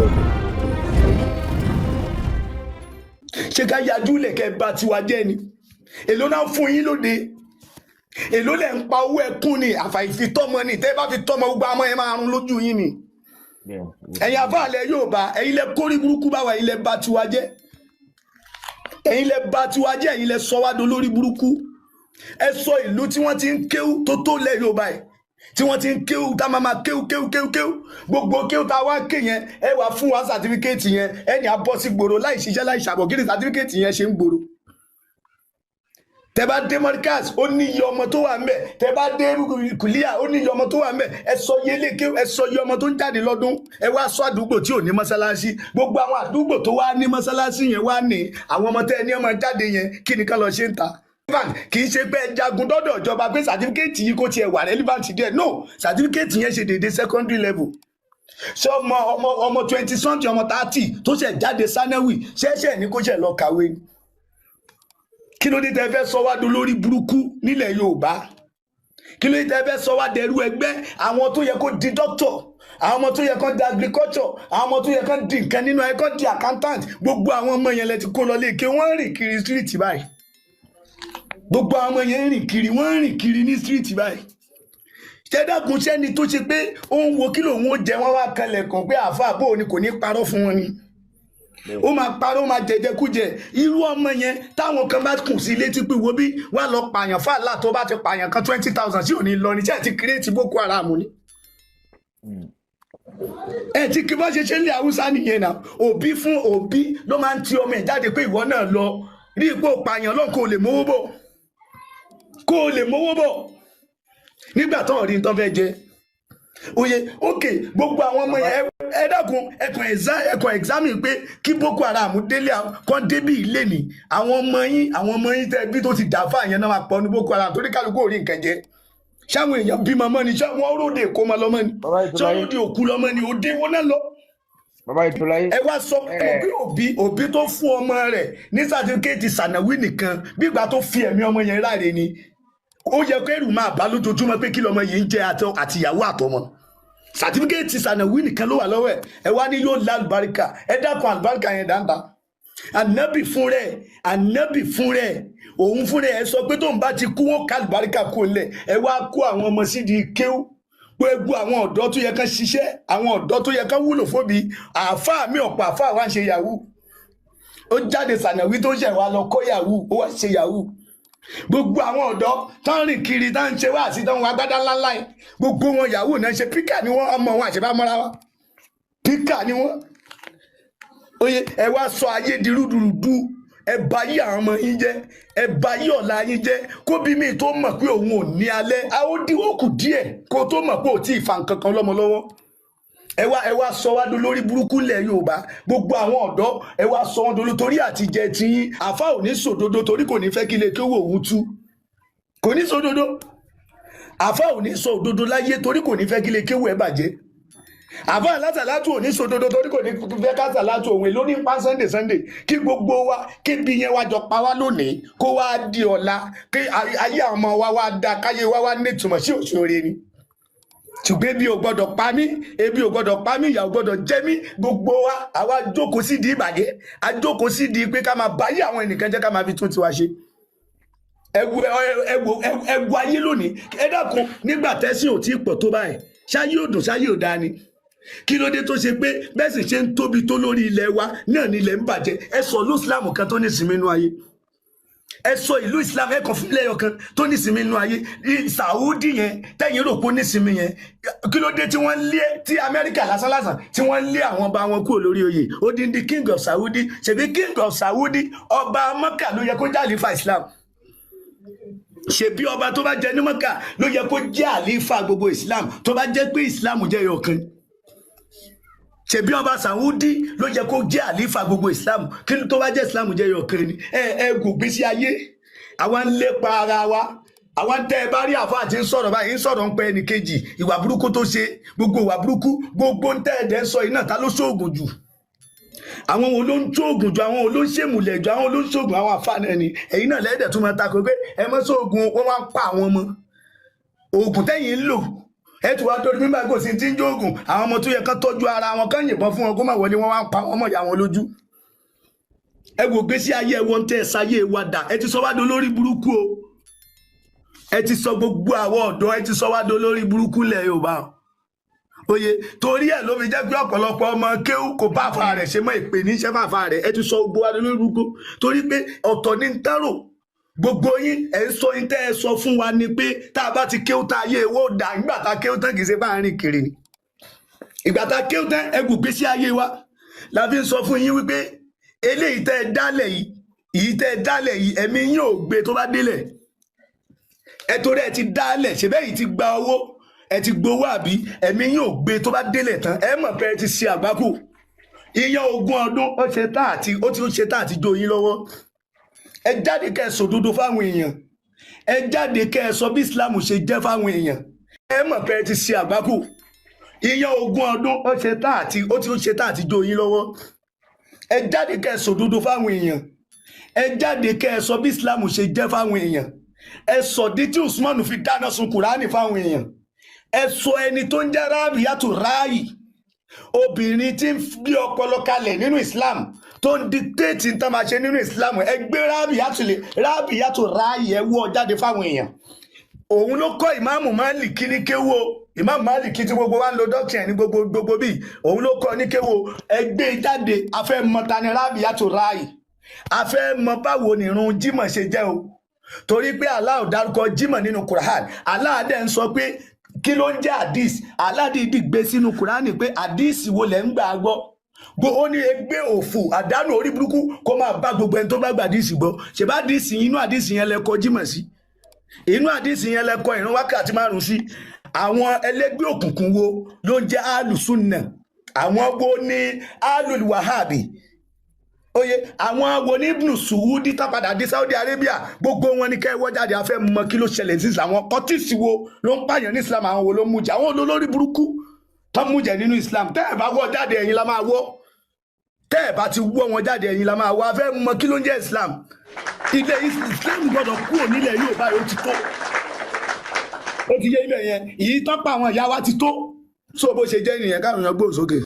Welcome. Ṣé ká yajú lẹ̀kẹ́ bá tiwa jẹ́ ni? Èló náà fún yín lóde? Èló lẹ̀ ń pa? Owó ẹkún ni àfàìfi tọ́mọ ni. Tẹ́ bá fi tọ́mọ, gbogbo àmọ́ ẹ máa rún lójú yín ni. Ẹ̀yin afáàlẹ̀ yóò bá ẹ̀yin lẹ kórí burúkú báwa, ẹ̀yin lẹ bá tiwa jẹ́, ẹ̀yin lẹ bá tiwa jẹ́, ẹ̀yin lẹ sọ wá dolórí burúkú. Ẹ sọ ìlú tí wọ́n ti ń kéwú tó tó lẹ̀ Yorùbá yìí, tí wọ́n ti ń kéwú, tá máa máa kéwú kéwú kéwú kéwú, gbogbo kéwú tá a wá ké yẹn, ẹ wá fún wa certificate yẹn, ẹ ní a bọ́ sí gbòòrò láì ṣiṣẹ́, láì ṣàbọ̀. Kí ni certificate yẹn ṣe ń gbòòrò? Tẹ bá dé Mọ́ríkàs, ó ní iye ọmọ tó wà ńbẹ̀. Tẹ bá dé Kùlíà, ó ní iye ọmọ tó wà ńbẹ̀. Ẹ sọ iye léke, ẹ sọ iye ọmọ tó ń jáde lọ́dún. Ẹ wá sọ àdúgbò tí ò ní mọ́sálásí. Gbogbo àwọn àdúgbò tó wá ní mọ́sálásí yẹn, wá ní àwọn ọmọ tẹ ẹ ní ọmọ jáde yẹn, kí ni ká lọ ṣe ń ta? Relevant, kì í ṣe pé ẹ jagun dọ́dọ̀ ìjọba pé certificate yìí kò tiẹ̀ wà relevant díẹ̀. No, certificate yẹn ṣe déédéé secondary level. Ṣé ọmọ ọmọ ọmọ 20 something, ọmọ 30 tó ṣẹ̀ jáde sanawi, ṣẹ̀ṣẹ̀ ní kó ṣẹ̀ lọ kàwé ni? Kí ló dé tẹ́ fẹ́ sọ wá dolórí burúkú nílẹ̀ Yorùbá? Kí ló dé tẹ́ fẹ́ sọ wá dẹrú ẹgbẹ́? Àwọn tó yẹ kó di doctor, àwọn ọmọ tó yẹ kó di agriculture, àwọn ọmọ tó yẹ kó di nǹkan nínú ẹ, kó di accountant, gbogbo àwọn ọmọ yẹn lẹ ti kó lọ lé ké, wọ́n rìn kiri street báyìí. Gbogbo àwọn ọmọ yẹn rìn kiri, wọ́n rìn kiri ní street báyìí. Ṣẹ́dàkùn, sẹ́ni tó ṣe pé ó ń wo kí lòun ó jẹ, wọ́n wá kanlẹ̀kùn pé àáfàá bò ní, kò ní parọ́ fún wọn ni? Ó máa parọ́, ó máa jẹjẹkújẹ. Irú ọmọ yẹn, táwọn kan bá kùn sí létí pé wo bí wàá lọ pààyàn fàlà, tó bá ti pààyàn kan, 20,000 sí òní lọ ní. Ṣé ẹ ti create Boko Haram ni? Ẹ ti kí bá ṣe ṣe ní Haúsá nìyẹn náà. Òbí fún òbí ló máa ń ti ọmọ ẹ̀ jáde pé ìwọ náà lọ rí ipò pààyàn lọ́n, kó o lè mówó bọ̀, kó o lè mówó bọ̀ nígbà tó ń rí nǹkan fẹ́ jẹ oye. Ok, gbogbo àwọn ọmọ yẹn, ẹ dákun, ẹkàn examine pé kí Boko Haram délé kan débì ilé ní àwọn ọmọ yín, àwọn ọmọ yín tẹ bí tó ti dà fáà yẹn náà máa pọ̀ ní Boko Haram, torí kálukú ò rí nǹkan jẹ. Ṣáwọn èèyàn bímọ mọ́ ni? Ṣé wọ́n róde kó mọ lọ́mọ ni? Bàbá Ṣé Ìtúláyé. wọ́n róde òkú lọ́mọ ni? Òde wọn náà lọ. Bàbá Ìtúláyé. Ẹ wá sọ ẹ mọ̀ pé òbí tó fún ọmọ rẹ̀ ní certificate sànàwí nìkan, bí ìgbà tó fi ẹ̀mí ọmọ yẹn ráre ni. Ó yẹ kó ẹrù máa bá lójoojúmọ́ pé kí lọmọ yìí ń jẹ, àtìyàwó àtọmọ. Certificate sànàwí nìkan ló wà lọ́wọ́ ẹ̀. Ẹ wá ní yóò lá àlùbáríkà. Ẹ dákun, àlùbáríkà yẹn dáńtà? Ànábì fún rẹ̀, ànábì fún rẹ̀, òun fún rẹ̀ ẹ sọ pé tóun bá ti kú, wọn ká àlùbáríkà kó lẹ̀. Ẹ wá kó àwọn ọmọ sídìí kéwú, gbogbo àwọn ọ̀dọ́ tó yẹ kán ṣiṣẹ́, àwọn ọ̀dọ́ tó yẹ kán wúlò fóbi àáfàá mi. Ọ̀pọ̀ àáfàá wa ń ṣe yahoo. Ó jáde sànàwí tó ṣẹ̀ wá lọ kọ́ yahoo, ó wá ṣe yahoo. Gbogbo àwọn ọ̀dọ́ tó ń rìn kiri, tó ń ṣe wá àti tó ń wá gbádá ńláńlá yìí, gbogbo wọn yahoo náà ṣe. Píkà ni wọ́n, ọmọ wọn àṣebá mọ́ra wa, píkà ni wọ́n. Oye, ẹ wá sọ ayé di rúdurùdu. Ẹ bà yí àwọn ọmọ yín jẹ́, ẹ bà yí ọ̀la yín jẹ́. Kó bí mi tó mọ̀ pé òun ò ní alẹ́, a ó dín ó kù díẹ̀ kó tó mọ̀ pé ò tí ì fa nǹkan kan lọ́mọ lọ́wọ́. Ẹ wá sọ wá dolórí burúkú lẹ̀ Yorùbá. Gbogbo àwọn ọ̀dọ́, ẹ wá sọ wọn dolórí torí àtijẹ tiyín. Àfa ò ní sòdodo torí kò ní fẹ́ kí ilé kéwò òun tú. Kò ní sòdodo. Àfa ò ní sọ òdodo láyé torí kò ní fẹ́ kí ilé kéwò ẹ bàjẹ́. Àfa alásàlátù ò ní sòdodo torí kò ní fẹ́ kásàlátù òun. Èló ní pa Sunday Sunday? Kí gbogbo wa kébi yẹn wá jọ pa wá lónìí, kó wá di ọ̀la, kí ayé àwọn ọmọ wa wá da, káyé wa wá nítumọ̀ sí òṣèré ni. Ṣùgbọ́n ebi ò gbọ́dọ̀ pa mí, ebi ò gbọ́dọ̀ pa mí, ìyà ò gbọ́dọ̀ jẹ mí. Gbogbo wa, àwa jókòó sí di ìbàjẹ́, a jókòó sí di pé ká máa báyé àwọn ẹnìkan jẹ́, ká máa fi tún tiwa ṣe. Ẹ wo, ẹ wo, ẹ wo ayé lónìí. Ẹ dákun, nígbà tẹ́sí ò tí ì pọ̀ tó báyìí, ṣáyé ò dùn, ṣáyé ò dáa ni? Kí ló dé tó ṣe pé bẹ́ẹ̀ sì ṣe ń tóbi tó lórí ilẹ̀ wa náà ní ilẹ̀ ń bàjẹ́? Ẹ sọ ìlú Islam kan tó ní ìsinmi inú ayé. Ẹ sọ ìlú Islam, ẹ kàn fún lẹ́yọ kan tó ní ìsinmi inú ayé. Saudi yẹn tẹ̀yìn rò pé ó ní ìsinmi yẹn, kí ló dé tí wọ́n lé, tí Amẹ́ríkà lásánlásán tí wọ́n lé àwọn ọba wọn kúrò lórí oyè? Odindi king of Saudi, ṣèbí king of Saudi, ọba Mọ́kà ló yẹ kó jẹ́ àlífà Islam. Ṣebí ọba tó bá jẹ ní Mọ́kà ló yẹ kó jẹ́ àlífà gbogbo Islam, tó bá jẹ́ pé Islam jẹ́ ẹyọ kan. Ṣebí ọba Saudi ló yẹ kó jẹ́ àlífà gbogbo Islam, kí ló tó bá jẹ́ Islam jẹ́ ẹyọ kan ni. Ẹ gùn gbèsè ayé, àwa ń lépa ara wa. Àwa ń tẹ́ ẹ bá rí àfa àti ń sọ̀rọ̀ báyìí, ń sọ̀rọ̀ ń pẹ́ ẹnì kejì, ìwà burúkú tó ṣe, gbogbo ìwà burúkú, gbogbo ń tẹ́ ẹ̀dẹ̀ ń sọ yìí náà, ta ló ṣoògùn jù? Àwọn wo ló ń ṣoògùn jù? Àwọn wo ló ń ṣèmùlẹ̀ jù? Àwọn wo ló ń ṣoògùn? Àwọn àfa náà ni. Ẹ̀yin náà lẹ́dẹ̀ tún máa takò pé ẹ mọ́ ṣoògùn. Wọ́n wá ń pa àwọn ọmọ. Oògùn tẹ́yìn ń lò Ẹ ti wá torí mímbà kò sí ti ń jóògùn. Àwọn ọmọ tó yẹ kán tọ́jú ara wọn, kán yìnbọn fún wọn kó má wọlé, wọn wá ń pa ọmọ ìyá wọn lójú. Ẹ wò gbèsè ayé ẹ wọ́n tẹ́ ẹ sáyé wa dà. Ẹ ti sọ wá dolórí burúkú o. Ẹ ti sọ gbogbo àwọn ọ̀dọ́, ẹ ti sọ wá dolórí burúkú lẹ̀ Yorùbá o. Oye, torí ẹ ló fi jẹ́ pé ọ̀pọ̀lọpọ̀ ọmọ kéwú kò bá àfa rẹ̀ ṣe mọ́, ìpè ní iṣẹ́ fàfa rẹ̀. Ẹ ti sọ gbogbo wa dolórí burúkú torí pé ọ̀tọ̀ ní ń tẹ́rò. Gbogbo yín ẹ ń sọ yín tẹ́ ẹ sọ fún wa ni pé tá a bá ti kéwú tá a yé ewó dà. Nígbà tá a kéwú tán, kì í ṣe bá a rìn kiri ni. Ìgbà tá a kéwú tán, ẹ kò gbèsè ayé wa la fi ń sọ fún yín wípé eléyìí tẹ́ ẹ dálẹ̀ yìí, èyí tẹ́ ẹ dálẹ̀ yìí, ẹ̀mí yín ò gbé tó bá délẹ̀. Ẹ torí ẹ ti dálẹ̀ ṣe bẹ́ẹ̀ yìí, ti gba owó, ẹ ti gbowó àbí, ẹ̀mí yín ò gbé tó bá délẹ̀ tán. Ẹ mọ̀ pé ẹ ti ṣe àgbákò. Ìyẹn 20 ọdún, ó ṣe tá àti ó ti ṣe tá àti jó yín lọ́wọ́. Ẹ jáde kẹ́ ẹ sòdodo fáwọn èèyàn. Ẹ jáde kẹ́ ẹ sọ bí Islam ṣe jẹ́ fáwọn èèyàn. Ẹ mọ̀ pé ẹ ti ṣe àgbákò. Ìyẹn 20 ọdún, ó ṣe tá àti ó ti ṣe tá àti jó yín lọ́wọ́. Ẹ jáde kẹ́ ẹ sòdodo fáwọn èèyàn. Ẹ jáde kẹ́ ẹ sọ bí Islam ṣe jẹ́ fáwọn èèyàn. Ẹ sọ̀dí tí Usman fi dáná sun Kùránì fáwọn èèyàn. Ẹ sọ ẹni tó ń jẹ́ Rábìyàtù Ráàyì, obìnrin tí ń gbé ọpọlọ kalẹ̀ nínú Islam, tó ń dictate ní tán máa ṣe nínú Islam. Ẹ gbé Rábìyàtù Ráàyì, ẹ wọ́ jáde fáwọn èèyàn. Òun ló kọ́ Ìmáàmù Málìkì ní kéwò. Ìmáàmù Málìkì tí gbogbo wa ń lo dọ́kítà ní gbogbo gbogbo bíi, òun ló kọ́ ní kéwò. Ẹ gbé jáde. A fẹ́ mọ ta ni Rábìyàtù Ráàyì. A fẹ́ mọ báwo ni irun Jímọ̀ ṣe jẹ́ o, torí pé Allah ò dárúkọ Jímọ̀ nínú Quran. Allah dẹ̀ ń sọ pé kí ló ń jẹ́ hadith. Allah dìídì gbé sínú Quran pé hadith wo lẹ̀ ń gbà gbọ́ gbó. Ó ní ẹgbẹ́ òfò, àdánù, orí burúkú kó máa bá gbogbo ẹni tó bá gba hadith gbọ́. Ṣèbá hadith, inú hadith yẹn lẹ kọ Jímọ̀ sí, inú hadith yẹn lẹ kọ ìrun wákàtí 5 sí. Àwọn ẹlẹgbẹ́ òkùnkùn wo ló ń jẹ́ alùsùnà? Àwọn wo ní alùwàhábì? Oye, àwọn wo ní Ibnu Suwudi tá padà dé Saudi Arabia? Gbogbo wọn ní kẹ́ ẹ wọ́ jáde. A fẹ́ mọ kí ló ṣẹlẹ̀ sí Islam. Àwọn cultist wo ló ń pààyàn ní Islam? Àwọn wo ló mú jẹ? Àwọn olórí burúkú tó mú jẹ nínú Islam, tẹ́ ẹ bá wọ́ jáde, ẹ̀yin la máa wọ́. Tẹ́ ẹ bá ti wọ́ wọn jáde, ẹ̀yin la máa wọ́. A fẹ́ mọ kí ló ń jẹ́ Islam. Ilẹ̀ Islam gbọ́dọ̀ kúrò nílẹ̀ yóò báyìí. Ó ti tó, ó ti yé ibẹ̀ yẹn. Ìyí tán pa àwọn ìyá wa ti tó. So bó ṣe jẹ́ nìyẹn. Káwọn èèyàn gbóhùn sókè.